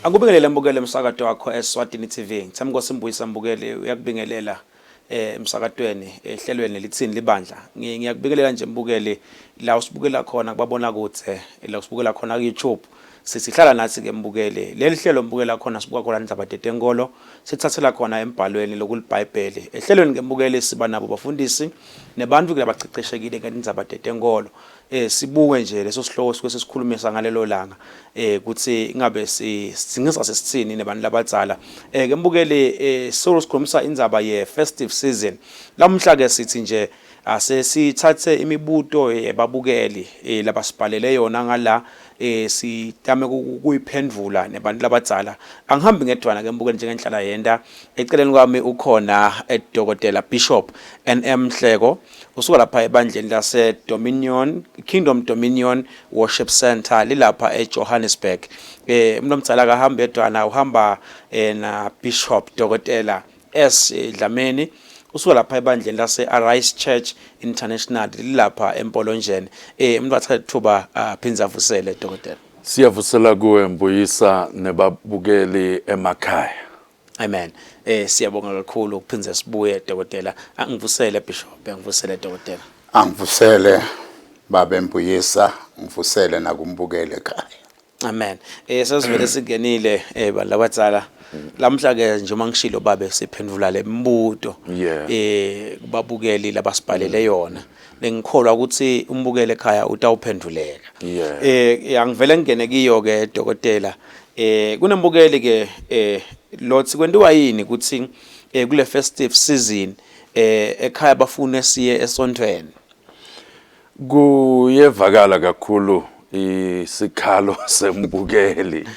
Akubingelele mbukele emsakato wakho eSwatini TV. Ngithemba Nkosi Mbuyisa mbukeli uyakubingelela eh emsakatweni ehlelweni lithini libandla. Ngiyakubingelela nje mbukeli la usibukela khona kubabona kude la usibukela khona ku YouTube. Sithi hlala nathi ke mbukeli. Leli hlelo mbukela khona sibuka khona indaba tetenkolo sithathela khona embhalweni lokuliBhayibheli. Ehlelweni ke mbukeli siba nabo bafundisi nebantu ke labachecheshekile ngetindzaba tetenkolo. Eh sibuke nje leso sihloko sike sesikhulumisa ngalelo langa eh ukuthi ingabe singisa sesithini nebantu labadzala. Eh ke mbukeli eh solo sikhulumisa indzaba ye festive season. Lamuhla ke sithi nje ase sithathe imibuto yebabukeli eh labasibhalele yona ngala eh sitame kuyiphendvula nebantu labadzala. Angihambi ngedwana ke mbukeli njengenhlala yenda. Eceleni kwami ukhona eh, Dokotela Bishop NM Nhleko usuka lapha ebandleni lase Dominion Kingdom Dominion Worship Center lilapha eJohannesburg. Eh umuntu omdala akahambi yedwana uhamba eh, na Bishop Dokotela S Dlamini usuka lapha ebandleni lase Arise Church International lilapha eMpolonjeni. Eh umuntu wathatha ithuba aphindze avusele dokotela. Siyavusela kuwe Mbuyisa nebabukeli emakhaya. Amen. Eh siyabonga kakhulu ukuphindze sibuye dokotela. Angivusele Bishop, angivusele dokotela. Angivusele babe Mbuyisa, ngivusele nakumbukele ekhaya. Amen. Eh sesivele singenile eh bantu labadzala. Lamhla ke njengoba ngishilo babe siphendvula lemibuto eh kubabukeli labasibhalele yona. Lengikholwa ukuthi umbukele ekhaya utawuphendvuleka. Eh angivele ngingene kiyo ke dokotela. Eh kunembukeli ke eh lothi kwentiwa yini ukuthi eh kule festive season eh ekhaya bafune siye esontweni. Kuyevakala kakhulu isikhalo sembukeli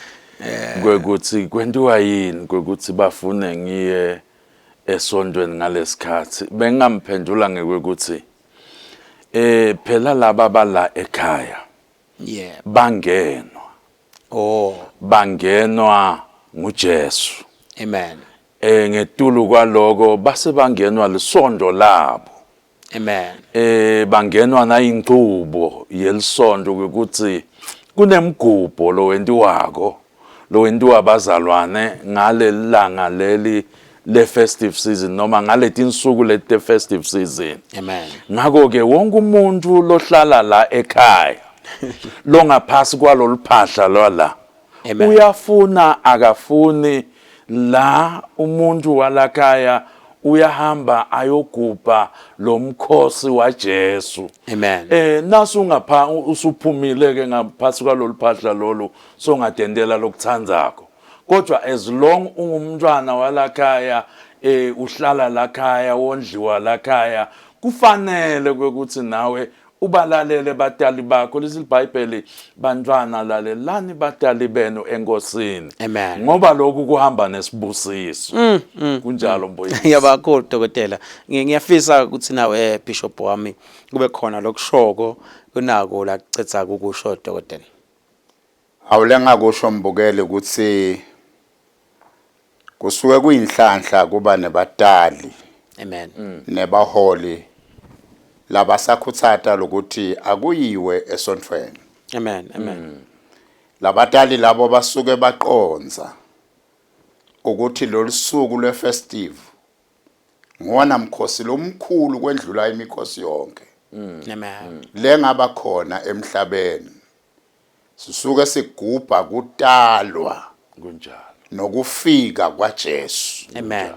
kwekuthi kwentiwa yini kwekuthi bafune ngiye esontweni ngalesikhathi. Bengingamphendula ngekwekuthi eh phela laba bala ekhaya Yeah. bangenwa. Oh. Bangenwa nguJesu. Amen. Eh ngetulu kwaloko base bangenwa lisondo labo. Amen. Eh bangenwa nayinchubo yelisonto ukuthi kunemgubho lowentiwako lowentiwa bazalwane ngalelilanga leli le festive season noma ngaletinsuku leti te festive season. Amen. Ngakho ke wonke umuntu lohlala la ekhaya longaphasi kwaloluphahla lwala Amen. Uyafuna akafuni la umuntu walakhaya uyahamba ayogubha lo mkhosi waJesu. Amen. Eh nasu ngapha usuphumile ke ngaphasi kwalolu phahla lolu songadendela lokuthandzako. Kodwa as long ungumntwana walakhaya eh uhlala lakhaya wondliwa lakhaya kufanele kwekuthi nawe ubalalele batali bakho lithi iBhayibheli bantwana lalelani batali benu enkosini Amen. ngoba lokhu kuhamba nesibusiso mm, mm, kunjalo mm. mboyisi ngiyabonga kakhulu dokotela ngiyafisa ukuthi nawe eh, bishop wami kube khona lokushoko kunako la kucetha ukusho dokotela Awulengakusho mbukeli ukuthi Kusuke kuyinhlanhla kuba nebatali Amen. Mm. Nebaholi labasakhutsata lokuthi akuyiwe esontfweni. Amen. Amen. Mm. Labatali labo basuke baqondza ukuthi lolusuku lwefestive nguwona mkhosi lomkhulu kwendlula imikhosi yonke. Mm. Amen. Lengaba khona emhlabeni. Sisuke sigubha kutalwa kunjalo nokufika kwaJesu. Amen.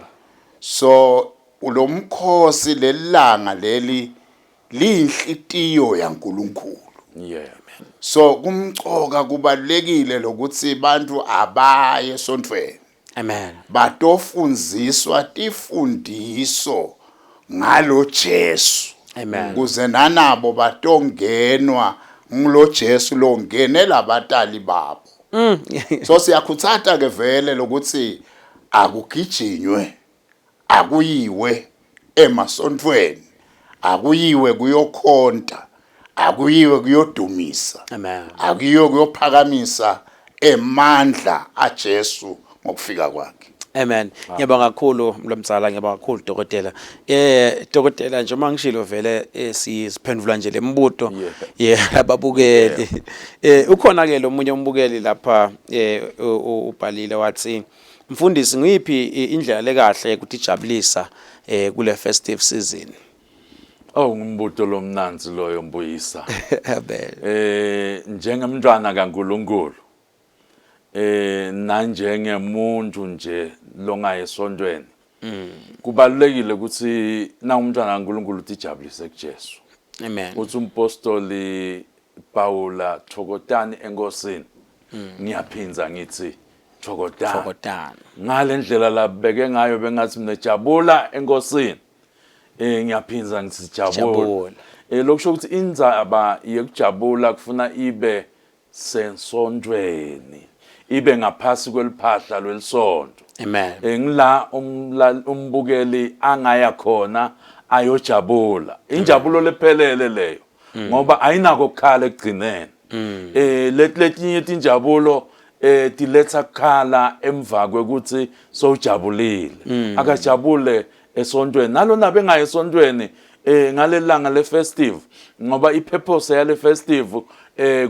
So lomkhosi lelanga leli liyinhlitiyo yaNkuluNkulu. Yeah. So kumcoka kubalekile lokuthi bantu abaye esontweni. Amen. Batofundziswa tifundiso ngalo Jesu. Amen. Kuze nanabo batongenwa ngilo Jesu longene labatali babo. Mm. So siyakhuthata ke vele lokuthi akugijinywe akuyiwe emasontweni akuyiwe kuyokhonta akuyiwe kuyodumisa Amen. akuyiwe kuyophakamisa emandla aJesu ngokufika kwakhe. Amen. Ngiyabonga kakhulu mlomdzala, ngiyabonga kakhulu dokotela. Dokotela nje uma ngishilo vele siphendvula nje lembuto yeah ababukeli. Ukhona ke lo munye umbukeli lapha ubhalile wathi mfundisi ngiyiphi indlela lekahle yokutijabulisa kule festive season? Oh ngumbuto lomnandzi loyo Mbuyisa. Amen. Njengemntwana kaNkuluNkulu nanjengemuntu nje longaye esontweni kubalulekile ukuthi na umntwana kaNkuluNkulu utijabulise kuJesu. Amen. Uthi umpostoli Paula thokotani enkosini. Ngiyaphinza ngithi thokotani. Thokotani. Ngale ndlela labeke ngayo bengathi mina jabula enkosini. Ngiyaphinza ngithi jabula. Jabula. Lokusho ukuthi indzaba yekujabula kufuna ibe sensontweni ibe ngaphasi kweliphahla lwelisonto. Amen. Ngila umbukeli angaya khona ayojabula. Injabulo lephelele leyo ngoba ayinako ukukhala ekugcineni. Letinye tinjabulo tiletha kukhala emva kwekuthi sowujabulile. Akajabule esontweni nalona bengaye esontweni ngalelanga le festive ngoba ipurpose yale festive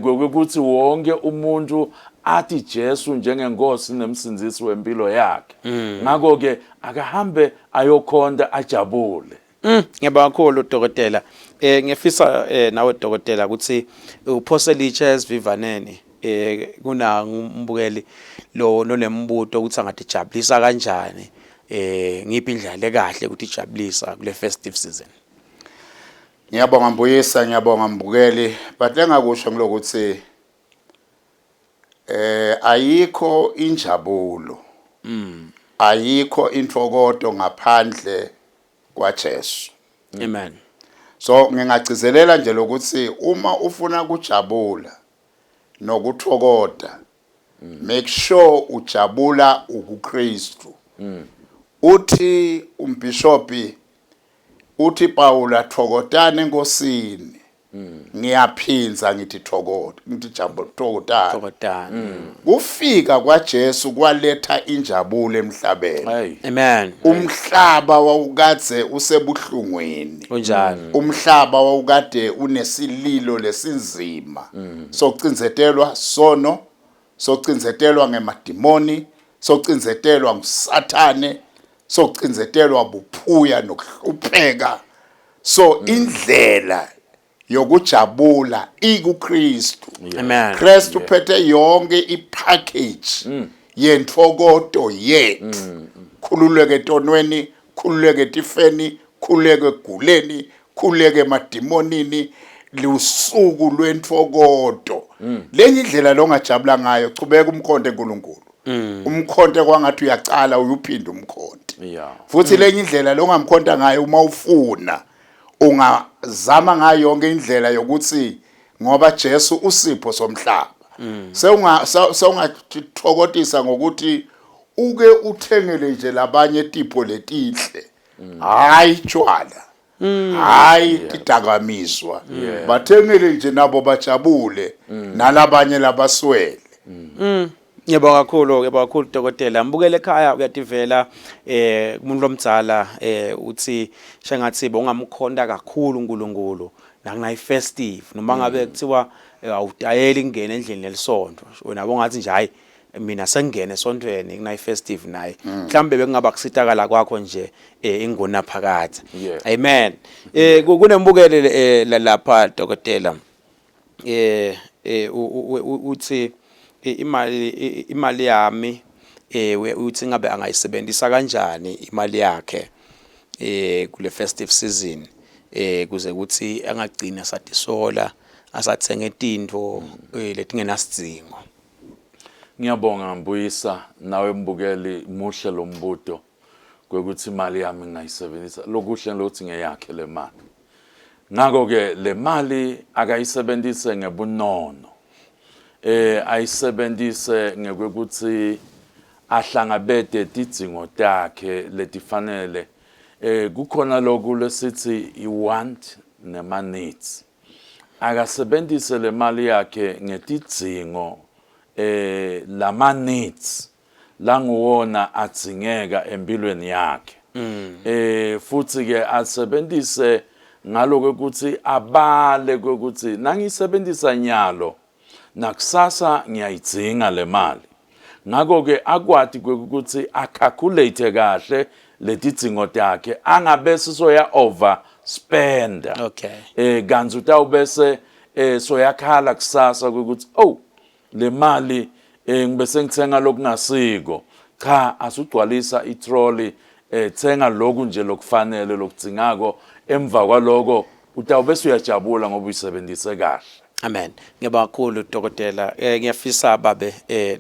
kwekuthi wonke umuntu athi Jesu njengenkosi nemsindzisi wempilo yakhe. Ngakho ke akahambe ayokhonta ajabule. Ngiyabonga kakhulu dokotela. Ngiyafisa nawe dokotela ukuthi uphose litshe esivivaneni kuna umbukeli lo nonembuto ukuthi angatijabulisa kanjani ngiphi indlela lekahle ukuthi ijabulisa kule festive season. Ngiyabonga Mbuyisa, ngiyabonga Mbukeli. But engakusho ngilokuthi ayikho injabulo. Ayikho intokoto ngaphandle kwaJesu. Amen. So ngingagcizelela nje lokuthi uma ufuna kujabula nokuthokota make sure ujabula ukuKristu. Uthi umbhishobhi uthi Paula thokotani enkosini. Ngiyaphinza ngithi thokota, ngithi jabula thokotani. Thokotani. Kufika kwaJesu kwaletha injabulo emhlabeni. Hey. Amen. Umhlaba wawukadze usebuhlungwini. Kunjalo. Umhlaba wawukade unesililo lesinzima. Socinzetelwa sono, socinzetelwa ngemadimoni, socinzetelwa nguSathane, socinzetelwa buphuya nokuhlupheka. So indlela yokujabula ikuKristu. Amen. Kristu uphethe yonke ipackage yentfokoto yethu. Khululeke etonweni, khululeke etifeni, khululeke eguleni, khululeke emadimonini, lusuku lwentfokoto. Lenye indlela longajabula ngayo chubeka umkhonte uNkulunkulu. Umkhonte kwangathi uyacala uyuphinda umkhonte. Futhi lenye indlela longamkhonta ngayo uma ufuna ungazama ngayo yonke indlela yokuthi ngoba Jesu usipho somhlaba. Sewunga sewungathokotisa ngokuthi uke uthengele nje labanye tipho letinhle. Hayi tshwala. Hayi tidakamizwa. Bathengele nje nabo bajabule nalabanye labaswele. Ngiyabonga kakhulu, ngiyabonga kakhulu dokotela. Mbukele ekhaya uyativela kumuntu lomdzala uthi sengathi bongamkhonta kakhulu uNkulunkulu nakunayi festive noma ngabe kuthiwa awudayeli kungena endlini lelisonto wena bongathi nje hayi mina sengingene esontweni kunayi festive naye mhlambe bekungaba kusitakala kwakho nje inguna phakathi. Amen. Kunembukele lapha dokotela uthi imali yami uthi ngabe angayisebenzisa kanjani imali yakhe kule festive season kuze kuthi angagcina asatisola asathenga itinto letingenasidzingo. Ngiyabonga Mbuyisa nawe mbukeli muhle lo mbuto kwekuthi imali yami ngingayisebenzisa lokuhle lokuthi ngeyakhe le mali. Ngakho ke le mali akayisebenzise ngebunono. Ayisebenzise ngekwekuthi ahlangabete tidzingo takhe letifanele. Kukhona lokhu lesithi i-want nema needs. Akasebenzise le mali yakhe ngetidzingo lama needs. languwona adzingeka empilweni yakhe. Futhi ke asebenzise ngaloko ukuthi abale ukuthi nangisebenzisa nyalo nakusasa ngiyayidzinga le mali. Ngakho ke akwati ukuthi acalculate kahle letidzingo takhe angabese soya over spend. Kanti utawubese soyakhala kusasa ukuthi oh le mali ngibe sengithenga lokungasiko. Cha, asugcwalisa itrolley, thenga lokhu nje lokufanele lokudzingako, emva kwaloko utawube uyajabula ngoba uyisebenzise kahle. Amen. Ngiyabonga kakhulu dokotela. Ngiyafisa babe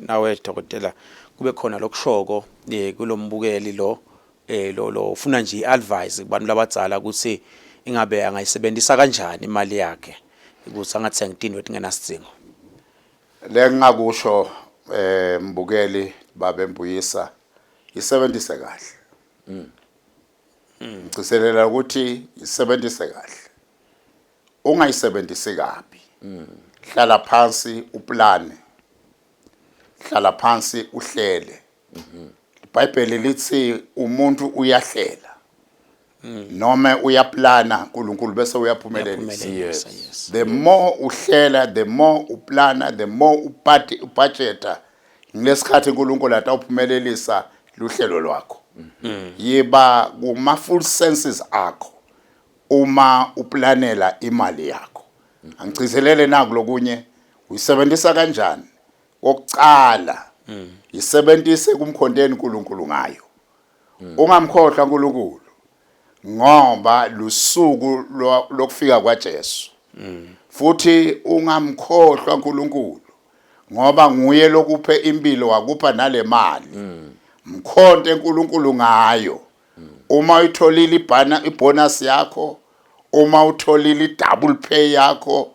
nawe dokotela kube khona lokushoko kulombukeli lo lo ufuna nje iadvice kubantu labadzala ukuthi ingabe angayisebenzisa kanjani imali yakhe ukuthi angathengi tinto etingenasidzingo. Lengingakusho mbukeli babe Mbuyisa, isebenzise kahle. Ngiciselela ukuthi isebenzise kahle. Ungayisebenzisi kabi. Hlala phansi uplane. Hlala phansi uhlele. IBhayibheli lithi umuntu uyahlela. Noma uyaplana uNkulunkulu bese uyaphumelelisa. Yes. The more uhlela, the more uplana, the more ubudgeta, ngilesikhathi uNkulunkulu atawuphumelelisa luhlelo lwakho. Yiba kuma full senses akho uma uplanela imali yakho. Angigcizelele naku lokunye, uyisebenzisa kanjani? Kokucala, isebenzise kumkhonteni uNkulunkulu ngayo. Ungamkhohlwa uNkulunkulu ngoba lusuku lokufika kwaJesu. Futhi ungamkhohlwa uNkulunkulu ngoba nguye lokuphe impilo wakupha nale mali. Mkhonte uNkulunkulu ngayo. Uma uyitholile ibhana ibonus yakho, uma utholile i-double pay yakho,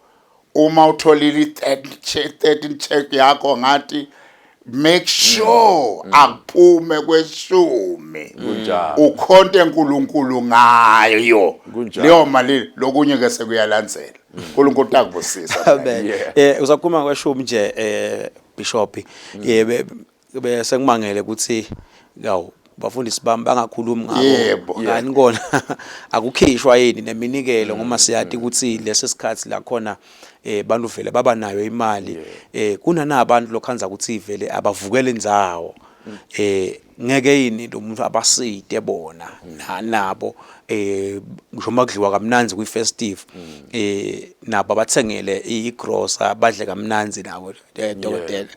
uma utholile i-13 check yakho, ngathi make sure akuphume kweshumi. Kunjalo. Ukhonte uNkulunkulu ngayo. Kunjalo. Leyo mali, lokunye ke sekuyalandzela. uNkulunkulu takubusisa. Amen. Usakhuluma kweshumi nje Bishop, bese ngimangele ukuthi yawu bafundisi bami bangakhulumi ngako. Ngani kona akukhishwa yini neminikelo, ngoba siyati ukuthi lesi sikhathi la khona bantu vele baba nayo imali, kunanabantu lokhanza ukuthi vele abavukele indzawo, ngeke yini lo muntu abaside bona nabo ngisho makudliwa kamnanzi kwi festive, nabo abathengele igrosa badle kamnanzi nabo, dokotela?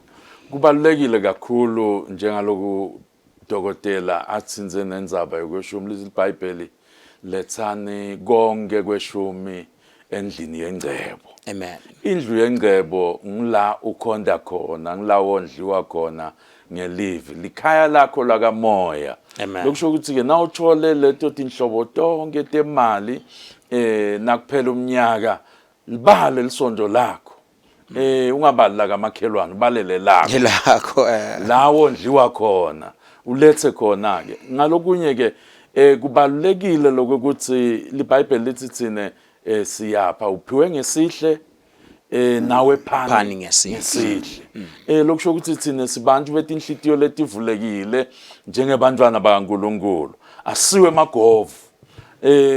Kubalulekile kakhulu njengaloku dokotela athinze nendzaba yokweshumi, lithi iBhayibheli lethani konke kweshumi endlini yengcebo. Amen. Indlu yengcebo ngila ukhonda khona, ngila wondliwa khona ngelivi, likhaya lakho lakamoya. Amen. Lokusho ukuthi ke nawuthole leto tinhlobo tonke temali nakuphela umnyaka libale lisonto lakho. Ungabali la kamakhelwane, ubalele lakho. Lakho. La wondliwa khona, ulethe khona ke. Ngalokunye ke kubalulekile lokuthi liBhayibheli lithi thine siyapha, uphiwe ngesihle, nawe phani Phani ngesihle. Ngesihle. Lokusho ukuthi thine sibantu betinhlitiyo letivulekile njengebantwana bakaNkuluNkulu. Asiwe magovu.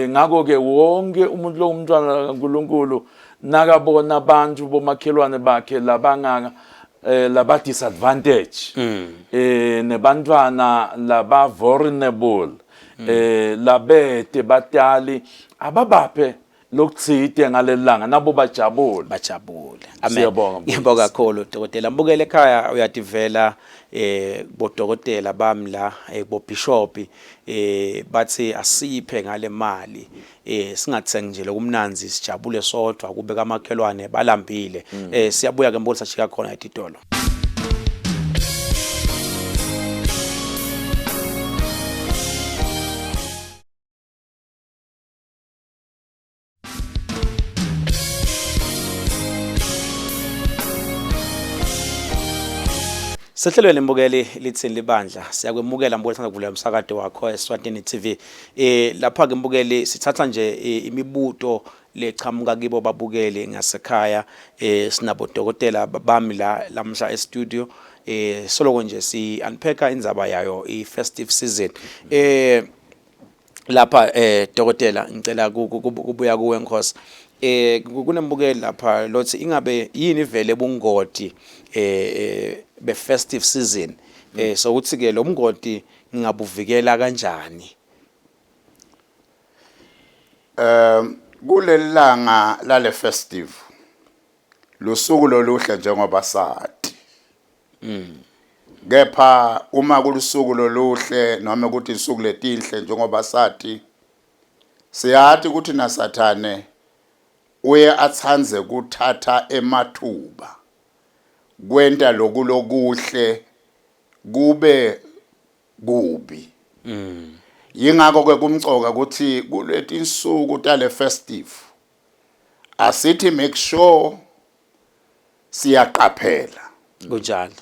Ngakho ke wonke umuntu lo umntwana kaNkuluNkulu nakabona abantu bomakhelwane bakhe labangaka laba disadvantage, nebantwana laba vulnerable, labete batali, ababaphe lokuthide ngalelanga nabo bajabule. Bajabule. Amen. Siyabonga, Mfundisi. Ngiyabonga kakhulu dokotela. Mbukele ekhaya, uyativela bodokotela bami la, bo bishop, bathi asiphe ngale mali, singathengi nje lokumnanzi sijabule sodwa kube kamakhelwane balambile. Siyabuya ke mbona sashika khona etitolo. Sehlelweni mbukeli lithini libandla, siyakwemukela mbukeli, sithanda kuvula umsakato wakho eSwatini TV. Lapha ke mbukeli sithatha nje imibuto lechamuka kibo babukeli ngasekhaya. Sinabo dokotela bami la lamhla e studio. Soloko nje si unpacka indzaba yayo i festive season. Lapha dokotela, ngicela kubuya kuwe, Nkosi. Kunembukeli lapha lothi ingabe yini vele bungoti be festive season? So uthi ke lo mngoti ngingabuvikela kanjani? Kuleli langa lale festive, lusuku loluhle njengoba sathi. Kepha uma kulusuku loluhle noma ukuthi isuku letinhle njengoba sathi, siyathi ukuthi naSathane uye atsanze kuthatha emathuba kwenta loku lokuhle kube kubi. Yingakho ke kumcoka ukuthi kuletinsuku tale festive asithi make sure siyaqaphela. Kunjalo.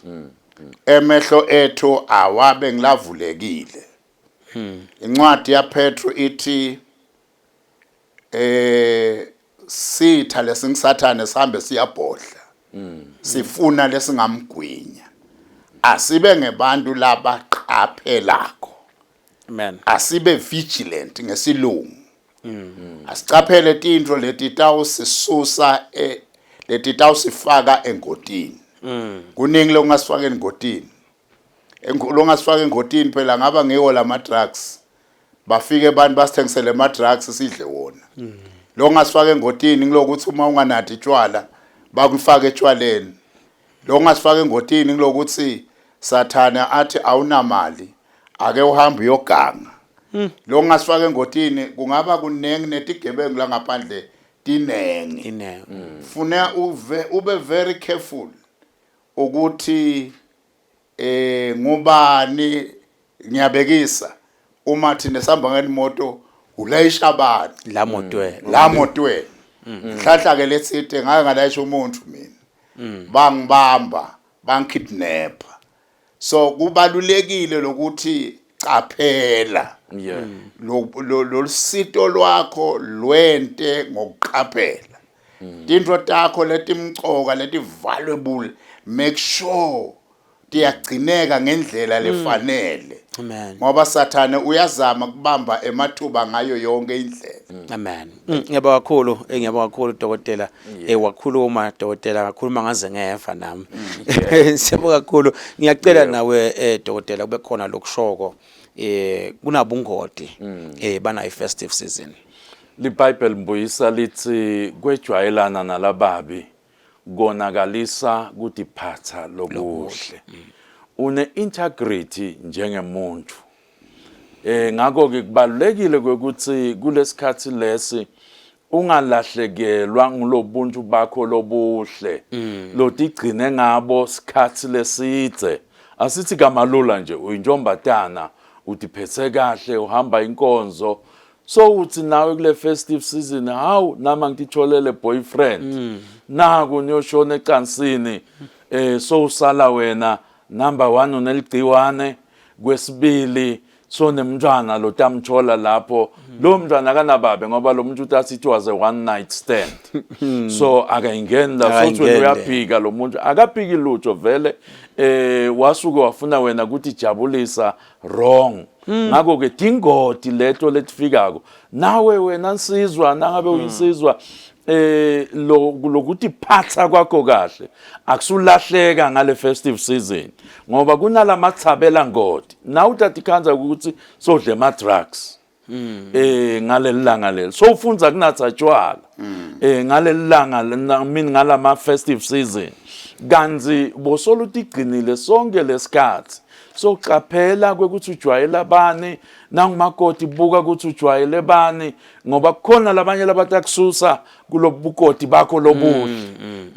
Emehlo ethu awabe ngilavulekile. Incwadi yaPetru ithi sitha lesingisathane sihambe siyabhodla, sifuna lesingamgwinya. Asibe ngebantu labaqaphelako. Amen. Asibe vigilant ngesilungu. Asicaphele tintfo leti tawusisusa leti tawusifaka engotini. Kuningi lokungasifaka engotini. Longasifaka engotini phela ngaba ngiwo lama drugs. Bafike abantu basithengisele ama drugs sidle wona. Longasifaka engotini ngilokuthi uma unganathi tshwala bakufaka etshwaleni. Longasifaka engotini ngilokuthi Sathana athi awunamali, ake uhambe uyoganga. Longasifaka engotini kungaba kunengi netigebengu la ngaphandle tinengi. Ine. Funa uve ube very careful ukuthi ngubani. Ngiyabekisa, uma thina sihamba ngelimoto ulayisha bani la motweni? La motweni. Inhlanhla ke letsite ngake ngalayisha umuntu mina, bangibamba, bangikidnappa. So kubalulekile lokuthi caphela lolusito lwakho, lwente ngokuqaphela tintfo takho letimcoka, leti valuable. Make sure tiyagcineka ngendlela lefanele. Amen. Ngoba Sathane uyazama kubamba emathuba ngayo yonke indlela. Amen. Ngiyabonga kakhulu, ngiyabonga kakhulu dokotela. Wakhuluma dokotela, ngakhuluma ngaze ngeva nami. Siyabonga kakhulu. Ngiyacela nawe dokotela kube khona lokushoko kunabungoti bana i festive season. LiBhayibheli, Mbuyisa, lithi kwejwayelana nalababi konakalisa kutiphatha lokuhle. Une integrity njengemuntu. Ngakho ke kubalulekile ukuthi kulesikhathi lesi ungalahlekelwa ngilobuntu bakho lobuhle lotigcine ngabo sikhathi lesidze. Asithi kamalula nje, uyintombatana, utiphethe kahle, uhamba inkonzo, so uthi nawe kule festive season, hawu, nama ngititholele boyfriend, naku niyoshona ecansini, so usala wena number 1 uneligciwane, kwesibili so nemntwana lo tamthola lapho, lo mntwana akanababe ngoba lo muntu uthi it was a one night stand, so akayingeni la futhi. Wena Akayingeni. Uyaphika lo muntu, akaphiki lutho vele, wasuke wafuna wena ukuthi jabulisa wrong. Ngakho ke dingoti leto letifikako nawe wena nsizwa, nangabe uyinsizwa, lo lokuthi phatha kwakho kahle akusulahleka ngale festive season, ngoba kunalamathabela ngoti nawe utatikhanza ukuthi sodle ama drugs ngaleli langa leli, so ufunza kunatha tshwala ngaleli langa mina ngalama festive season, kanti bosolo utigcinile sonke lesikhathi. So qaphela kwekuthi ujwayela bani. Nangumakoti, buka ukuthi ujwayele bani, ngoba kukhona labanye labatakususa kulobukoti bakho lobuhle.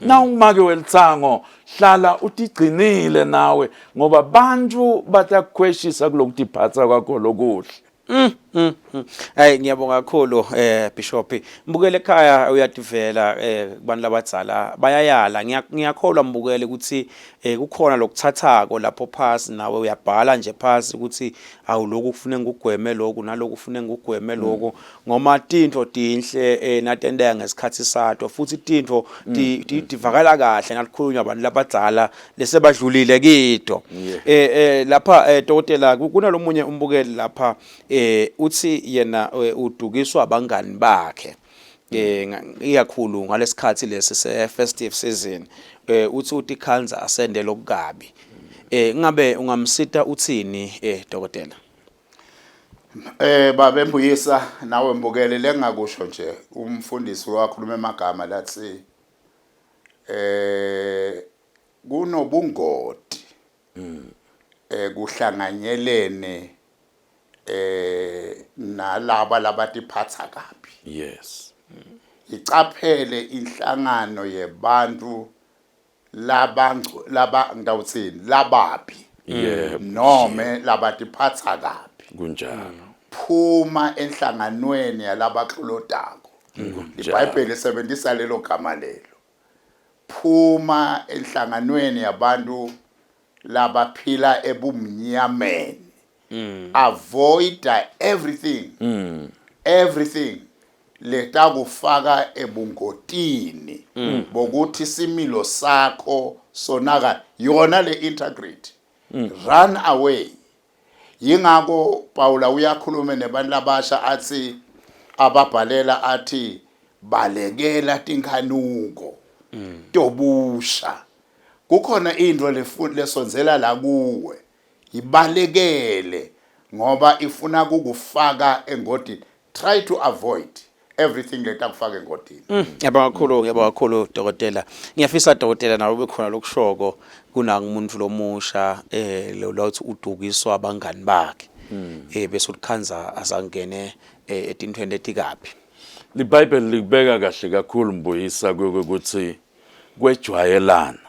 Nawungumake welitsango, hlala utigcinile nawe, ngoba bantu batakukhweshisa kulokutiphatha kwakho lokuhle. Hayi ngiyabonga kakhulu eh Bishop. Mbukele ekhaya uyativela eh kubantu labadzala bayayala ngiyakholwa mbukele ukuthi eh kukhona lokuthathako lapho phasi nawe uyabhala nje phasi ukuthi awu lokhu kufune ngikugweme lokhu naloku kufune ngikugweme lokhu ngoma tintfo tinhle eh natenteka ngesikhathi sato futhi tintfo tivakala kahle nalikhulunywa abantu labadzala lesebadlulile kito eh eh lapha eh dokotela kunalomunye umbukeli lapha eh uthi yena eh, udukiswa abangani bakhe eh ikakhulu ngalesikhathi lesi se festive season eh uthi utikhanza asende lokukabi eh ngabe ungamsita uthini eh dokotela Eh baba Mbuyisa nawe mbukele lengakusho nje umfundisi wakhuluma emagama lathi eh kunobungoti eh kuhlanganyelene eh nalaba labatiphatha kabi yes icaphele inhlangano yebantu labangco laba ngitawuthini lababi yebo nome labatiphatha kabi kunjalo phuma enhlanganweni yalabaklolodako iBhayibheli lisebenzisa lelo gama lelo phuma enhlanganweni yabantu labaphila ebumnyameni avoid everything everything letakufaka ebungotini bokuthi similo sakho sonaka yona le integrity run away yingakho Paula uyakhuluma nebantu labasha athi ababhalela athi balekela tinkhanuko tobusha kukhona into lesondzela la kuwe ibalekele ngoba ifuna kukufaka engodini try to avoid everything letakufaka engodini Ngiyabonga kakhulu ngiyabonga kakhulu dokotela. Ngiyafisa dokotela nawe ube khona lokushoko kunangumuntu lomusha eh lo lothi udukiswa abangani bakhe. Eh bese ulikhanza asangene eh, etintweni letikabi. liBhayibheli likubeka kahle kakhulu mbuyisa ukuthi kwejwayelana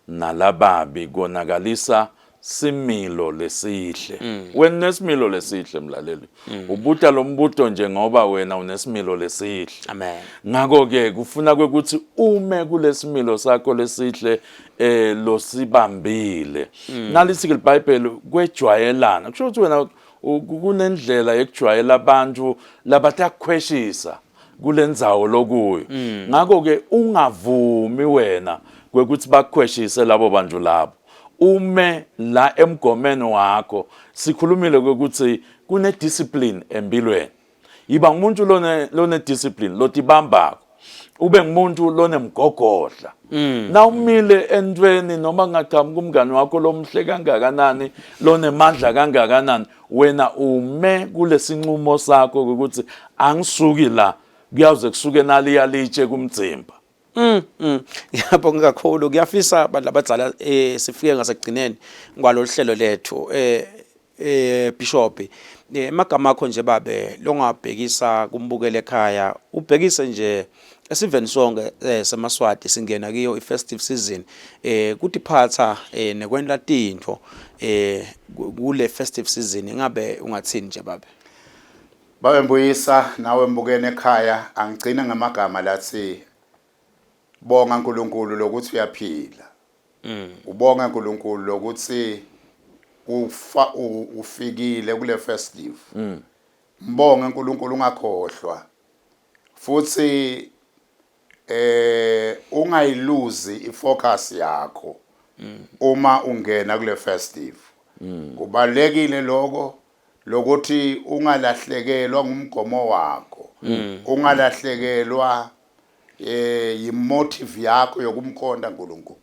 nalababi konakalisa similo lesihle wena unesimilo lesihle mlaleli ubuta lo mbuto nje ngoba wena unesimilo lesihle Amen. ngakho ke kufuna kwekuthi ume kulesimilo sakho lesihle eh losibambile nalithi ke iBhayibheli kwejwayelana kusho ukuthi wena kunendlela yekujwayela abantu labatakukhweshisa kulendzawo lokuyo ngakho ke ungavumi wena kwekuthi bakukhweshise labo bantu labo ume la emgomeni wakho sikhulumile kwekuthi kune discipline empilweni yiba ngumuntu lone lone discipline lotibambako ube ngumuntu lonemgogodla nawumile entweni noma kungaqhamuka umngani wakho lomhle kangakanani lonemandla kangakanani wena ume kulesinqumo sakho ukuthi angisuki la kuyawuze kusuke naliya litshe kumdzimba Ngiyabonga kakhulu. Ngiyafisa abantu abadzala eh sifike ngasekugcineni kwalolu hlelo lethu. Eh eh Bishop eh amagama akho nje babe longabhekisa kumbukele ekhaya ubhekise nje esiveni sonke eh, semaswati singena kiyo i-festive season eh kutiphatha eh nekwenta tintfo eh kule festive season ingabe ungathini nje babe Babe Mbuyisa nawe mbukene ekhaya angigcine ngamagama lathi bonga uNkulunkulu lokuthi uyaphila. Ubonga uNkulunkulu lokuthi ufa ufikile kule festive. Mbonge uNkulunkulu ungakhohlwa. Futhi eh ungayiluzi ifocus yakho uma ungena kule festive. Kubalekile lokho lokuthi ungalahlekelwa ngumgomo wakho ungalahlekelwa eh yimotive yakho yokumkhonta uNkulunkulu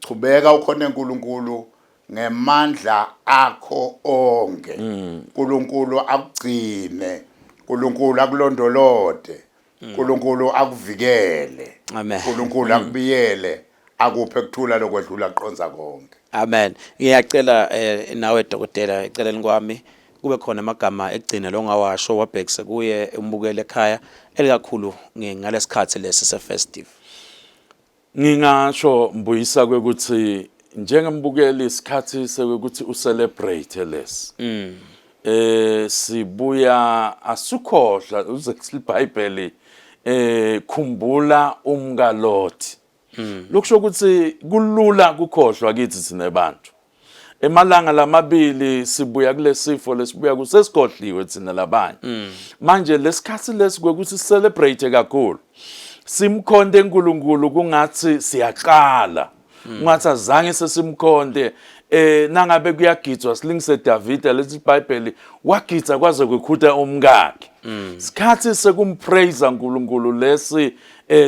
chubeka ukhonte uNkulunkulu ngemandla akho onke uNkulunkulu akugcine uNkulunkulu akulondolote uNkulunkulu akuvikele Amen. uNkulunkulu akubiyele akuphe kuthula lokwedlula kuqonza konke Amen. Ngiyacela eh, nawe dokotela eceleni kwami kube khona amagama ekugcina longawasho wabhekise kuye umbukele ekhaya elikakhulu ngalesikhathi lesi se festive. Ngingasho mbuyisa kwekuthi njengembukeli isikhathi sekuthi ucelebrate lesi. Sibuya asukhohlwa uze iBhayibheli khumbula umkaLothi. Lokusho ukuthi kulula kukhohlwa kithi thina bantu. Emalanga lamabili sibuya kulesifo lesibuya kusesikhohliwe thina labanye. Manje lesikhathi lesi kwekuthi celebrate kakhulu. Simkhonte uNkulunkulu kungathi siyaqala. Ungathi azange sesimkhonte nangabe kuyagidwa silingise Davida lethi iBhayibheli wagidza kwaze kwekhuta umkakhe. Sikhathi sekumpraise uNkulunkulu lesi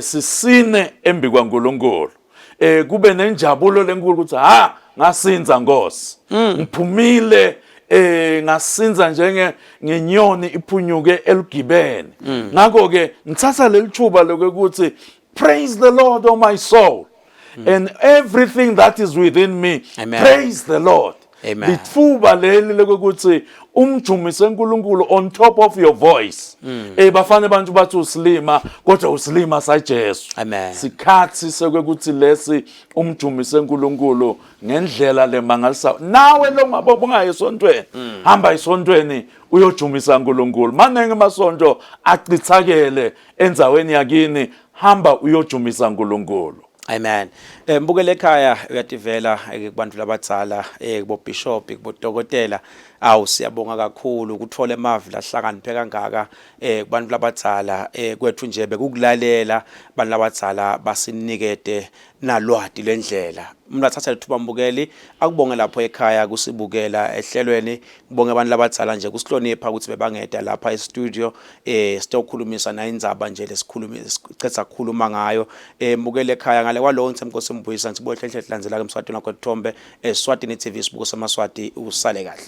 sisine embi kwaNkulunkulu. Kube nenjabulo lenkulu ukuthi ha ngasinza Nkosi. Ngiphumile ngasinza njenge ngenyoni iphunyuke elugibeni. Ngakho ke ngithatha leli thuba lokuthi praise the Lord oh my soul. And everything that is within me. Amen. Praise the Lord. Amen. Lithuba leli lokuthi umjumise uNkulunkulu on top of your voice. Bafane abantu bathi usilima kodwa usilima saJesu. Amen. Sikhathi sekuthi lesi umjumise uNkulunkulu ngendlela lemangalisa. Nawe lo ngabe ungayi esontweni. Hamba esontweni uyojumisa uNkulunkulu. Maningi amasonto achithakele endzaweni yakini, hamba uyojumisa uNkulunkulu. Amen. Mbukele ekhaya uyativela kubantu labadzala kubo bishop kubo dokotela awu siyabonga kakhulu ukuthola emavi lahlakaniphe kangaka kubantu labadzala kwethu nje bekukulalela abantu labadzala basinikete nalwati lendlela. Umuntu athatha lethuba mbukeli akubonge lapho ekhaya kusibukela ehlelweni ngibonge abantu labadzala nje kusihlonipha ukuthi bebangeda lapha e-studio sitokhulumisa na indzaba nje lesikhulumi sicetha kukhuluma ngayo mbukele ekhaya ngale kwalowo ngithe Nkosi Mbuyisa ngithi bohle enhle landzelaka emsakatweni wakho Thombe eSwatini TV sibuko samaswati usale kahle.